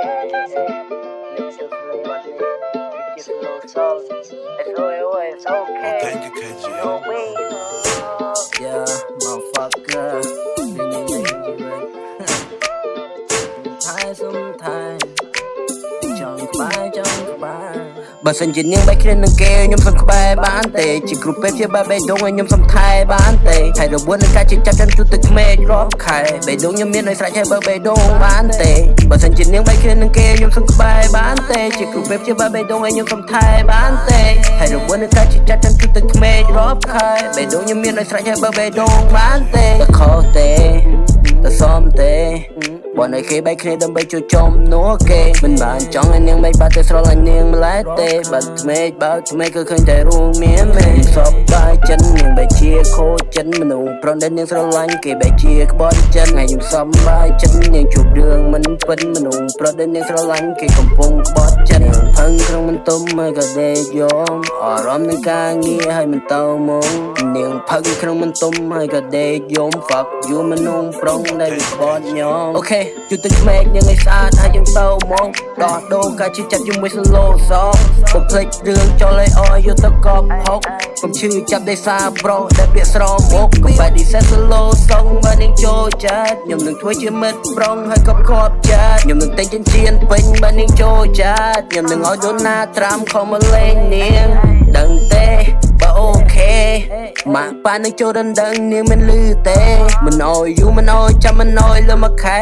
នេះចូលក្នុងបាត់នេះជា slow song S O O S okay. Thank you, KG. No way. Yeah, motherfucker. ថែសុំថែចង់ក្បែរចង់ក្បែរបើសិនជានាងបែកគ្នានឹងគេខ្ញុំសុំក្បែរបានទេជាគ្រូពេទ្យជាបែបបេះដូងឲ្យខ្ញុំសុំថែបានទេហើយរបួសនឹងការជាចាប់ចាំជូតទឹកក្មេករាប់ខែបេះដូងខ្ញុំមានឲ្យស្រេចហើយបើបេះដូងបានទេបើសិនជានាងបែកគ្នានឹងគេខ្ញុំសុំក្បែរបានទេជាគ្រូពេទ្យជាបែបបេះដូងឲ្យខ្ញុំសុំថែបានទេហើយរបួសនឹងការជាចាប់ចាំជូតទឹកក្មេករាប់ខែបេះដូងខ្ញុំមានឲ្យស្រេចហើយបើបេះដូងបានទេតែខុសទេតែសមទេបើនៅគេបែកគ្នាដើម្បីជួយចំនួគេមិនបានចង់ឲ្យនាងបែកបាត់តែស្រឡាញ់នាងម្ល៉េះទេបាត់ថ្មេកបើថ្មេកគឺឃើញតែរួមមានមេសពបាយចិននាងបែកជាខូចចិនមនុស្សប្រដិននាងស្រឡាញ់គេបែកជាក្បត់ចិនថ្ងៃខ្ញុំសំបាយចិននាងជួបរឿងមិនពិនមនុស្សប្រដិននាងស្រឡាញ់គេកំពុងក្បត់ចិននាងផឹងក្នុងបន្ទុំហើយក៏ដេកយំអារម្មណ៍នឹងការងារហើយមិនទៅមកនាងផឹងក្នុងបន្ទុំហើយក៏ដេកយំ fuck you មនុស្សប្រុងដែលវាក្បត់ខ្ញុំokay ជូតទឹកក្មេកនាងឲ្យស្អាតហើយយើងទៅមកដោះដូរការជិះចាប់ជាមួយ slow song កុំភ្លេចរឿងចុលឲ្យអយយកទៅកប់ហុកកុំឈឺចាប់ដោយសារប្រុសដែលពាក្យស្រមុកកុំបែឌីសេ slow song បើនាងចូលចិត្តខ្ញុំនឹងធ្វើជាមិត្តប្រុងហើយកប់គប់ចិត្តខ្ញុំនឹងទិញចិញ្ចៀនពេញបើនាងចូលចិត្តខ្ញុំនឹងឲ្យដូណាត្រាំខំមកលេងនាងដឹងទេបើ okay ម៉ាក់ប៉ានឹងចូលដណ្ដឹងនាងមិនលឺទេមិនអោយយូរមិនអោយចាំមិនអោយលើមួយខែ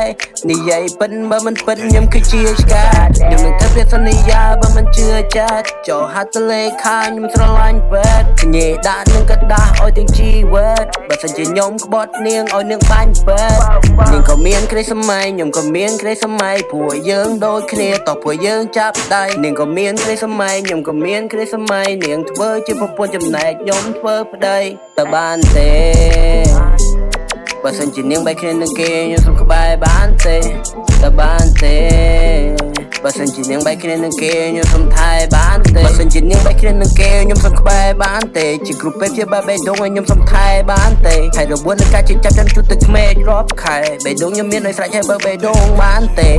និយាយពិនបើមិនពិនខ្ញុំគឺជាឆ្កាខ្ញុំនឹងធ្វើពាក្យសន្យាបើមិនជឿចិត្តចូលហាត់លេខាខ្ញុំស្រឡាញ់ពិតញ៉េដាក់នឹងកដាស់ឲ្យទាំងជីវិតបើសិនជាខ្ញុំក្បត់នាងឲ្យនាងបាញ់ពិតនាងក៏មានក្រីសម័យខ្ញុំក៏មានក្រីសម័យពួកយើងដូចគ្នាតោះពួកយើងចាប់ដៃនាងក៏មានក្រីសម័យខ្ញុំក៏មានក្រីសម័យនាងធ្វើជាប្រពន្ធចំណែកខ្ញុំធ្វើប្តីតើបានទេបើសិនជានាងបែកគ្នានឹងគេខ្ញុំសុំក្បែរបានទេតើបានទេបើសិនជានាងបែកគ្នានឹងគេខ្ញុំសុំថែបានទេបើសិនជានាងបែកគ្នានឹងគេខ្ញុំសុំក្បែរបានទេជាគ្រូពេទ្យជាបែបបេះដូងឲ្យខ្ញុំសុំថែបានទេហើយរបួសនឹងការជិះចាប់ចាំជូតទឹកក្មេករាប់ខែបេះដូងខ្ញុំមានឲ្យស្រេចហើយបើបេះដូងបានទេ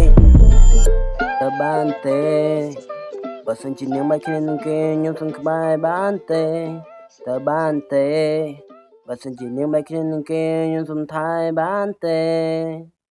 តើបានទេបើសិនជានាងបែកគ្នានឹងគេខ្ញុំសុំក្បែរបានទេតើបានទេបើសិនជានាងបែកគ្នានឹងគេខ្ញុំសុំថែបានទេ។